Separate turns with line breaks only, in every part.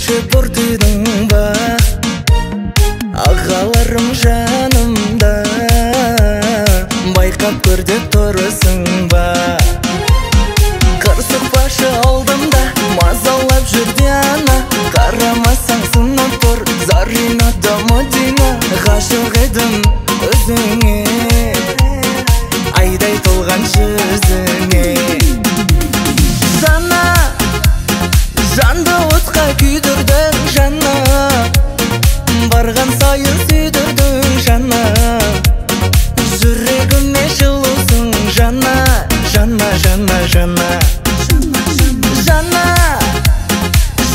Өзгеше бұртидың ба? Ағаларым жанымда, байқап көр деп тұрсың ба? Қырсықпашы алдымда, мазалап жүр Диана. Қарамасаң сынып тұр, Зарина да Мадина. Ғашық едім өзіңе, айдай толған жүзіңе. Жана, жанды отқа күйдірдің, жана. Барған сайын сүйдірдің, жана. Жүрегіме жылусың, жана, жана, жана, жана. Жана,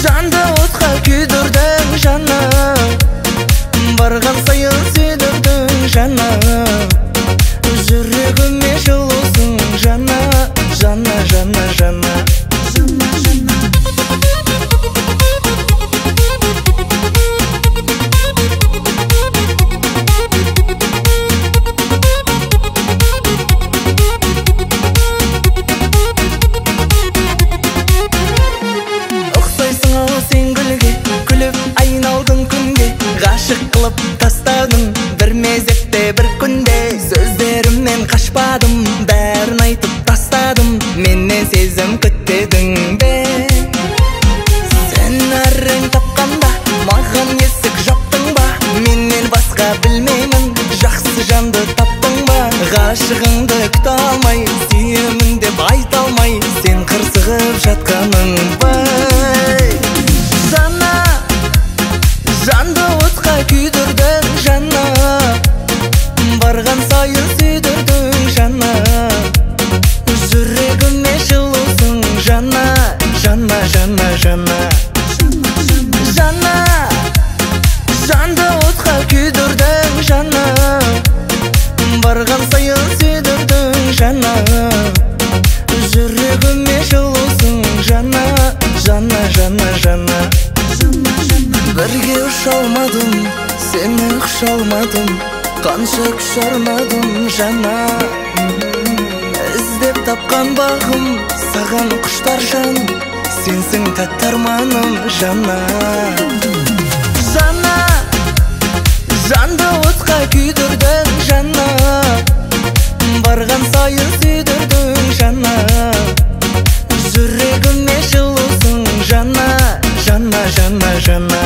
жанды отқа күйдірдің, жана. Барған сайын сүйдірдің, жана. Жүрегіме жылусың, жана, жана, жана, жана. Ұқсайсың ау сен гүлге, күліп айналдың күнге. Ғашық қылып тастадың бір мезетте, бір күнде. Сөздерімнен қашпадым, бәрін айтып тастадым. Менен сезім күтпедің бе? Сен әрең тапқанда маған есік жаптың ба? Менен басқа білмеймін, жақсы жанды таптың ба? Ғашығыңды күте алмай, сүйемін деп айта алмай, сен қырсығып жатқаның ба? Жана, жанды отқа күйдірдің, жана. Барған сайын сүйдірдің, жана. Жүрегіме жылусың, жана, жана, жана, жана. Жана, жанды отқа күйдірдің, жана. Барған сайын сүйдірдің, жана. Жүрегіме жылусың, жана, жана, жана, жана. Бірге ұша алмадым, сені құша алмадым, қанша күш арнадым, жана. Іздеп тапқан бағым, саған құштар жаным, сенсің тәтті арманым, жана. Жана, жанды отқа күйдірдің, жана. Барған сайын сүйдірдің, жана. Жүрегіме жылусың, жана, жана, жана, жана.